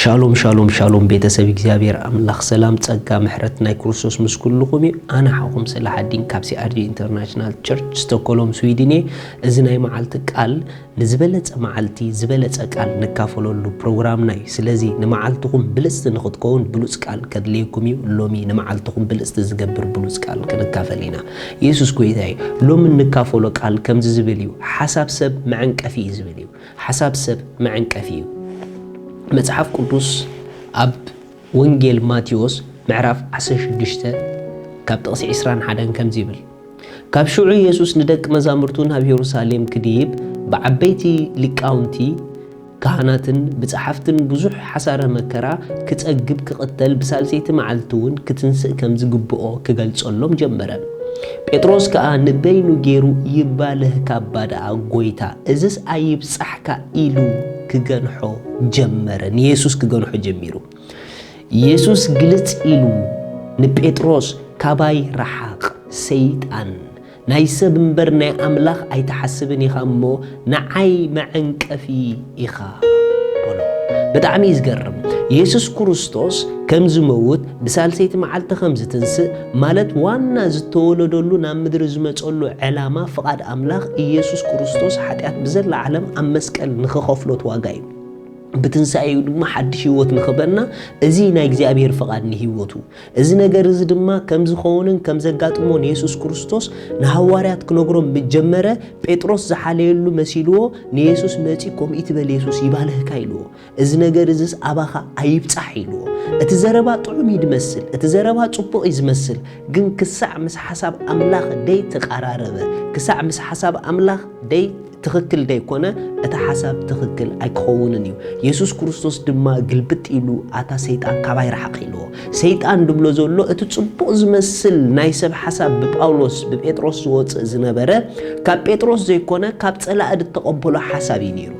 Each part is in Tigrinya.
ሻሎም ሻሎም ሻሎም፣ ቤተሰብ እግዚኣብሔር ኣምላኽ ሰላም ጸጋ ምሕረት ናይ ክርስቶስ ምስ ኩልኹም እዩ። ኣነ ሓኹም ሰላሓዲን ካብ ሲኣርጂ ኢንተርናሽናል ቸርች ስቶኮሎም ስዊድን እየ። እዚ ናይ መዓልቲ ቃል ንዝበለጸ መዓልቲ ዝበለጸ ቃል ንካፈለሉ ፕሮግራምና እዩ። ስለዚ ንመዓልትኹም ብልጽቲ ንኽትከውን ብሉጽ ቃል ከድልየኩም እዩ። ሎሚ ንመዓልትኹም ብልጽቲ ዝገብር ብሉጽ ቃል ክንካፈል ኢና። የሱስ ጎይታ እዩ። ሎሚ እንካፈሎ ቃል ከምዚ ዝብል እዩ። ሓሳብ ሰብ መዐንቀፊ እዩ ዝብል እዩ። ሓሳብ ሰብ መዐንቀፊ እዩ። መጽሓፍ ቅዱስ ኣብ ወንጌል ማቴዎስ ምዕራፍ ዓሰርተ ሽዱሽተ ካብ ጥቕሲ ዕስራን ሓደን ከምዚ ይብል፣ ካብ ሽዑ የሱስ ንደቂ መዛሙርቱ ናብ የሩሳሌም ክድይብ ብዓበይቲ ሊቃውንቲ ካህናትን ብጸሓፍትን ብዙሕ ሓሳረ መከራ ክጸግብ ክቕተል ብሳልሰይቲ መዓልቲ እውን ክትንስእ ከም ዝግብኦ ክገልጸሎም ጀመረ። ጴጥሮስ ከኣ ንበይኑ ገይሩ ይባልህ ካባ ደኣ ጎይታ እዝስ ኣይብጻሕካ ኢሉ ክገንሖ ጀመረ። ንየሱስ ክገንሖ ጀሚሩ። የሱስ ግልጽ ኢሉ ንጴጥሮስ ካባይ ረሓቕ ሰይጣን፣ ናይ ሰብ እምበር ናይ ኣምላኽ ኣይትሓስብን ኢኻ እሞ ንዓይ መዐንቀፊ ኢኻ በሎ። ብጣዕሚ እዩ ዝገርም። የሱስ ክርስቶስ ከም ዝመውት ብሳልሰይቲ መዓልቲ ከም ዝትንስእ ማለት ዋና ዝተወለደሉ ናብ ምድሪ ዝመጸሉ ዕላማ ፍቓድ ኣምላኽ ኢየሱስ ክርስቶስ ሓጢኣት ብዘላ ዓለም ኣብ መስቀል ንኽኸፍሎት ዋጋ እዩ። ብትንሳኤኡ ድማ ሓድሽ ህይወት ንኽበና እዚ ናይ እግዚኣብሔር ፍቓድ ንህይወቱ። እዚ ነገር እዚ ድማ ከም ዝኸውንን ከም ዘጋጥሞን የሱስ ክርስቶስ ንሃዋርያት ክነግሮም ምስ ጀመረ ጴጥሮስ ዝሓለየሉ መሲልዎ ንየሱስ መጺ ከምኡ ትበል የሱስ ይባልህካ ኢልዎ። እዚ ነገር እዝስ ኣባኻ ኣይብጻሕ ኢልዎ። እቲ ዘረባ ጥዑም እዩ ዝመስል፣ እቲ ዘረባ ጽቡቕ እዩ ዝመስል፣ ግን ክሳዕ ምስ ሓሳብ ኣምላኽ ደይ ተቓራረበ፣ ክሳዕ ምስ ሓሳብ ኣምላኽ ደይ ትኽክል ደይኮነ እቲ ሓሳብ ትኽክል ኣይክኸውንን እዩ። የሱስ ክርስቶስ ድማ ግልብጥ ኢሉ ኣታ ሰይጣን ካባይ ረሓቕ ኢልዎ። ሰይጣን ድብሎ ዘሎ እቲ ጽቡቕ ዝመስል ናይ ሰብ ሓሳብ ብጳውሎስ ብጴጥሮስ ዝወጽእ ዝነበረ ካብ ጴጥሮስ ዘይኮነ ካብ ጸላኢ ዝተቐበሎ ሓሳብ እዩ ነይሩ።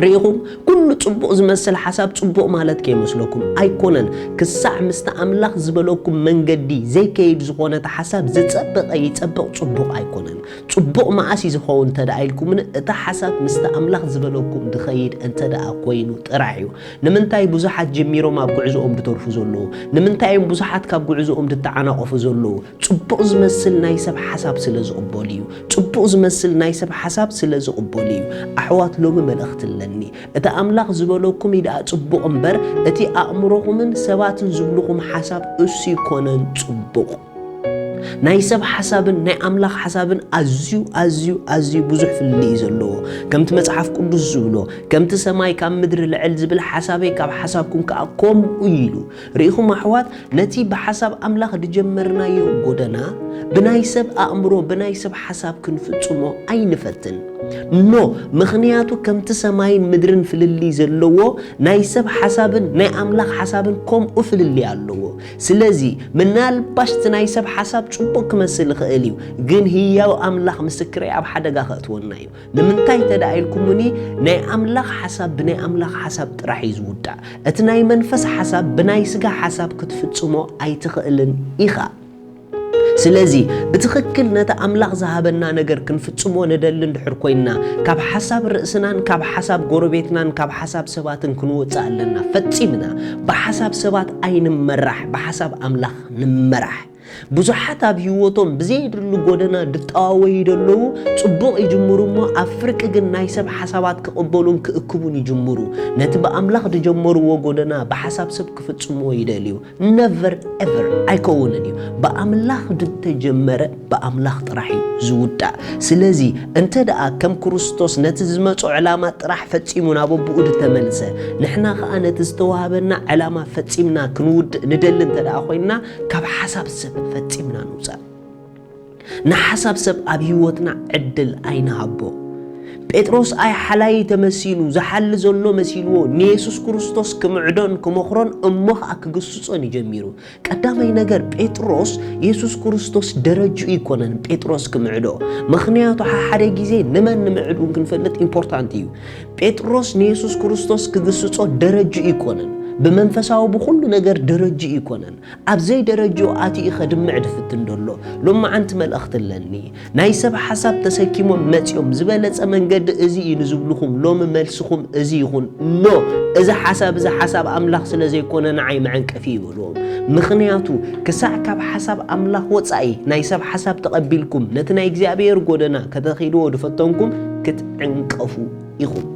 ርኢኹም፣ ኩሉ ጽቡቕ ዝመስል ሓሳብ ጽቡቕ ማለት ከይመስለኩም ኣይኮነን። ክሳዕ ምስቲ ኣምላኽ ዝበለኩም መንገዲ ዘይከይድ ዝኾነ እቲ ሓሳብ ዝጸበቐ ይጸብቕ ጽቡቕ ኣይኮነን። ጽቡቕ መዓስ እዩ ዝኸውን እንተ ደኣ ኢልኩምኒ፣ እቲ ሓሳብ ምስቲ ኣምላኽ ዝበለኩም ዝኸይድ እንተ ደኣ ኮይኑ ጥራሕ እዩ። ንምንታይ ብዙሓት ጀሚሮም ኣብ ጉዕዞኦም ዝተርፉ ዘለዉ? ንምንታይ እዮም ብዙሓት ካብ ጉዕዞኦም ዝተዓናቐፉ ዘለዉ? ጽቡቕ ዝመስል ናይ ሰብ ሓሳብ ስለ ዝቕበሉ እዩ። ጽቡቕ ዝመስል ናይ ሰብ ሓሳብ ስለ ዝቕበሉ እዩ። ኣሕዋት፣ ሎሚ መልእኽቲ ኣለኒ። እቲ ኣምላኽ ዝበለኩም እዩ ደኣ ጽቡቕ እምበር፣ እቲ ኣእምሮኹምን ሰባትን ዝብልኹም ሓሳብ እሱ ይኮነን ጽቡቕ። ናይ ሰብ ሓሳብን ናይ ኣምላኽ ሓሳብን ኣዝዩ፣ ኣዝዩ፣ ኣዝዩ ብዙሕ ፍልልይ እዩ ዘለዎ። ከምቲ መጽሓፍ ቅዱስ ዝብሎ፣ ከምቲ ሰማይ ካብ ምድሪ ልዕል ዝብል ሓሳበይ ካብ ሓሳብኩም ከኣ ከምኡ እዩ ኢሉ። ርኢኹም ኣሕዋት፣ ነቲ ብሓሳብ ኣምላኽ ዝጀመርናዮ ጎደና ብናይ ሰብ ኣእምሮ፣ ብናይ ሰብ ሓሳብ ክንፍጽሞ ኣይንፈትን። ኖ፣ ምኽንያቱ ከምቲ ሰማይን ምድርን ፍልልይ ዘለዎ፣ ናይ ሰብ ሓሳብን ናይ ኣምላኽ ሓሳብን ከምኡ ፍልልይ ኣለዎ። ስለዚ ምናልባሽ እቲ ናይ ሰብ ሓሳብ ጽቡቕ ክመስል ይኽእል እዩ፣ ግን ህያው ኣምላኽ ምስክረይ ኣብ ሓደጋ ከእትወና እዩ። ንምንታይ እንተ ደኣ ኢልኩምኒ፣ ናይ ኣምላኽ ሓሳብ ብናይ ኣምላኽ ሓሳብ ጥራሕ እዩ ዝውዳእ። እቲ ናይ መንፈስ ሓሳብ ብናይ ስጋ ሓሳብ ክትፍጽሞ ኣይትኽእልን ኢኻ። ስለዚ ብትኽክል ነቲ ኣምላኽ ዝሃበና ነገር ክንፍጽሞ ንደሊ እንድሕር ኮይንና፣ ካብ ሓሳብ ርእስናን ካብ ሓሳብ ጎረቤትናን ካብ ሓሳብ ሰባትን ክንወጽእ ኣለና። ፈጺምና ብሓሳብ ሰባት ኣይንመራሕ፣ ብሓሳብ ኣምላኽ ንመራሕ። ብዙሓት ኣብ ህይወቶም ብዘየድሊ ጎደና ድጠዋወዩ ደለዉ፣ ጽቡቕ ይጅምሩ እሞ ኣብ ፍርቂ ግን ናይ ሰብ ሓሳባት ክቕበሉን ክእክቡን ይጅምሩ። ነቲ ብኣምላኽ ድጀመርዎ ጎደና ብሓሳብ ሰብ ክፍጽምዎ ይደልዩ። ነቨር ኤቨር ኣይከውንን እዩ። ብኣምላኽ ድተጀመረ ብኣምላኽ ጥራሕ እዩ ዝውዳእ። ስለዚ እንተ ደኣ ከም ክርስቶስ ነቲ ዝመጾ ዕላማ ጥራሕ ፈጺሙ ናብ ኣቦኡ ድተመልሰ፣ ንሕና ኸኣ ነቲ ዝተዋህበና ዕላማ ፈጺምና ክንውድእ ንደሊ እንተ ደኣ ኮይንና፣ ካብ ሓሳብ ሰብ ፈጺምና ንውጻእ። ንሓሳብ ሰብ ኣብ ህይወትና ዕድል ኣይንሃቦ። ጴጥሮስ ኣይ ሓላይ ተመሲሉ፣ ዝሓሊ ዘሎ መሲልዎ፣ ንየሱስ ክርስቶስ ክምዕዶን ክመኽሮን እሞ ኸኣ ክግስጾን እዩ ጀሚሩ። ቀዳማይ ነገር፣ ጴጥሮስ የሱስ ክርስቶስ ደረጅኡ ኣይኮነን ጴጥሮስ ክምዕዶ። ምኽንያቱ፣ ሓሓደ ግዜ ንመን ንምዕድ እውን ክንፈልጥ ኢምፖርታንት እዩ። ጴጥሮስ ንየሱስ ክርስቶስ ክግስጾ ደረጅኡ ኣይኮነን። ብመንፈሳዊ ብኹሉ ነገር ደረጅኡ ይኮነን። ኣብ ዘይደረጅኡ ኣትዩ ከድምዕ ድፍትን ደሎ። ሎማዓንቲ መልእኽቲ ኣለኒ። ናይ ሰብ ሓሳብ ተሰኪሞም መጺኦም ዝበለጸ መንገዲ እዚ እዩ ንዝብልኹም ሎሚ መልስኹም እዚ ይኹን። ኖ፣ እዚ ሓሳብ እዚ ሓሳብ ኣምላኽ ስለ ዘይኮነ ንዓይ መዐንቀፊ ይበልዎም። ምኽንያቱ ክሳዕ ካብ ሓሳብ ኣምላኽ ወጻኢ ናይ ሰብ ሓሳብ ተቐቢልኩም ነቲ ናይ እግዚኣብሔር ጎደና ከተኺድዎ ድፈተንኩም ክትዕንቀፉ ኢኹም።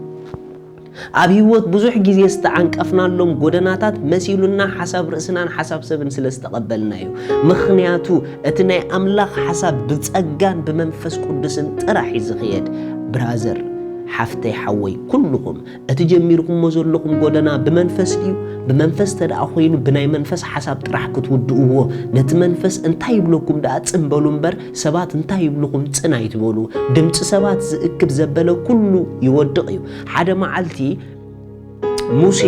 ኣብ ህይወት ብዙሕ ግዜ ዝተዓንቀፍናሎም ጎደናታት መሲሉና ሓሳብ ርእስናን ሓሳብ ሰብን ስለ ዝተቐበልና እዩ። ምኽንያቱ እቲ ናይ ኣምላኽ ሓሳብ ብጸጋን ብመንፈስ ቅዱስን ጥራሕ እዩ ዝኽየድ። ብራዘር፣ ሓፍተይ፣ ሓወይ፣ ኩልኹም እቲ ጀሚርኩሞ ዘለኹም ጎደና ብመንፈስ ድዩ? ብመንፈስ ተደኣ ኮይኑ ብናይ መንፈስ ሓሳብ ጥራሕ ክትውድእዎ፣ ነቲ መንፈስ እንታይ ይብለኩም ደኣ ጽን በሉ እምበር ሰባት እንታይ ይብልኹም ጽን ኣይትበሉ። ድምጺ ሰባት ዝእክብ ዘበለ ኩሉ ይወድቕ እዩ። ሓደ መዓልቲ ሙሴ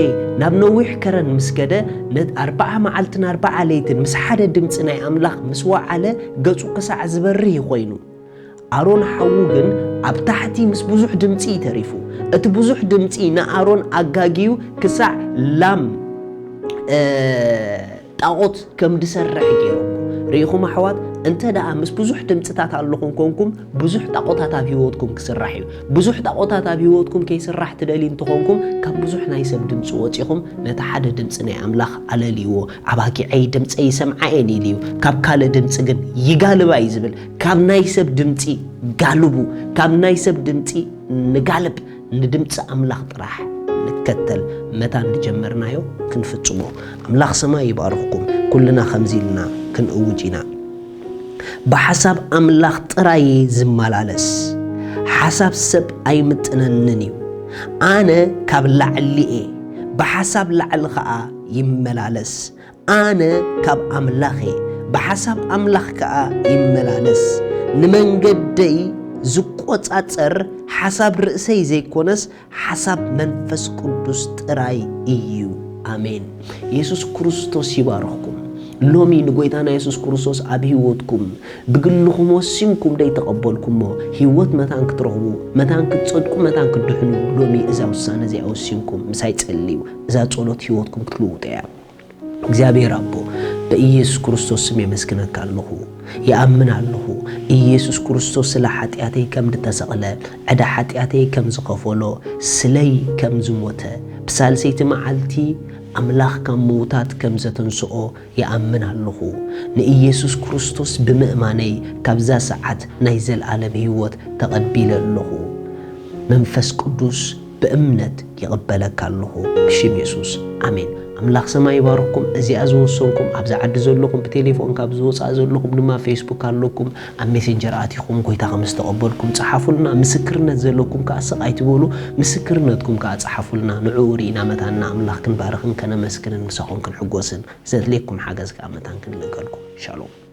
ናብ ነዊሕ ከረን ምስ ከደ፣ ነት ኣርብዓ መዓልትን ኣርብዓ ለይትን ምስ ሓደ ድምጺ ናይ ኣምላኽ ምስ ወዓለ፣ ገጹ ክሳዕ ዝበርህ ኮይኑ። ኣሮን ሓዉ ግን ኣብ ታሕቲ ምስ ብዙሕ ድምጺ እዩ ተሪፉ። እቲ ብዙሕ ድምጺ ንኣሮን ኣጋግዩ ክሳዕ ላም፣ እ፣ ጣዖት ከም ድሰርሕ ገይሩ። ርኢኹም ኣሕዋት፣ እንተ ደኣ ምስ ብዙሕ ድምጽታት ኣለኹም ኮንኩም፣ ብዙሕ ጣዖታት ኣብ ህይወትኩም ክስራሕ እዩ። ብዙሕ ጣዖታት ኣብ ህይወትኩም ከይስራሕ ትደልዩ እንተኾንኩም፣ ካብ ብዙሕ ናይ ሰብ ድምጺ ወጺኹም ነቲ ሓደ ድምጺ ናይ ኣምላኽ ኣለልይዎ። ኣባጊዐይ ድምጸይ ይሰምዓ እየን ኢሉ እዩ። ካብ ካልእ ድምጺ ግን ይጋልባ እዩ ዝብል። ካብ ናይ ሰብ ድምጺ ጋልቡ። ካብ ናይ ሰብ ድምጺ ንጋልብ። ንድምጺ ኣምላኽ ጥራሕ ንከተል። መታን ዝጀመርናዮ ክንፍጽሞ። ኣምላኽ ሰማይ ይባርኽኩም። ኩልና ከምዚ ኢልና ክንእውጅ ኢና። ብሓሳብ ኣምላኽ ጥራይ ዝመላለስ፣ ሓሳብ ሰብ ኣይምጥነንን እዩ። ኣነ ካብ ላዕሊ እየ፣ ብሓሳብ ላዕሊ ኸኣ ይመላለስ። ኣነ ካብ ኣምላኽ እየ፣ ብሓሳብ ኣምላኽ ከኣ ይመላለስ። ንመንገደይ ዝቆጻጸር ሓሳብ ርእሰይ ዘይኮነስ፣ ሓሳብ መንፈስ ቅዱስ ጥራይ እዩ። ኣሜን። የሱስ ክርስቶስ ይባርኽኩም። ሎሚ ንጎይታና የሱስ ክርስቶስ ኣብ ህይወትኩም ብግልኹም ወሲንኩም ደይተቐበልኩሞ፣ ህይወት መታን ክትረኽቡ፣ መታን ክትጸድቁ፣ መታን ክትድሕኑ፣ ሎሚ እዛ ውሳነ እዚኣ ወሲንኩም ምሳይ ጸልዩ። እዛ ጸሎት ህይወትኩም ክትልውጦ እያ። እግዚኣብሔር ኣቦ፣ በኢየሱስ ክርስቶስ ስም የመስግነካ ኣለኹ። ይኣምን ኣለኹ፣ ኢየሱስ ክርስቶስ ስለ ሓጢኣተይ ከም ዝተሰቕለ፣ ዕዳ ሓጢኣተይ ከም ዝኸፈሎ፣ ስለይ ከም ዝሞተ፣ ብሳልሰይቲ መዓልቲ ኣምላኽ ካብ ምዉታት ከም ዘተንስኦ ይኣምን ኣለኹ። ንኢየሱስ ክርስቶስ ብምእማነይ ካብዛ ሰዓት ናይ ዘለኣለም ህይወት ተቐቢለ ኣለኹ። መንፈስ ቅዱስ ብእምነት ይቕበለካ ኣለኹ ብሽም የሱስ፣ ኣሜን። ኣምላኽ ሰማይ ይባርኽኩም። እዚኣ ዝወሰንኩም ኣብዚ ዓዲ ዘለኹም፣ ብቴሌፎን ካብ ዝወፃእ ዘለኹም ድማ ፌስቡክ ኣለኩም፣ ኣብ ሜሴንጀር ኣቲኹም ጎይታ ከም ዝተቐበልኩም ፀሓፉልና። ምስክርነት ዘለኩም ከዓ ስቕ ኣይትበሉ፣ ምስክርነትኩም ከዓ ፀሓፉልና። ንዕኡ ርኢና መታንና ኣምላኽ ክንባርኽን ከነመስግንን ምሳኹም ክንሕጎስን ዘድልየኩም ሓገዝ ከዓ መታን ክንልእከልኩም። ሻሎም።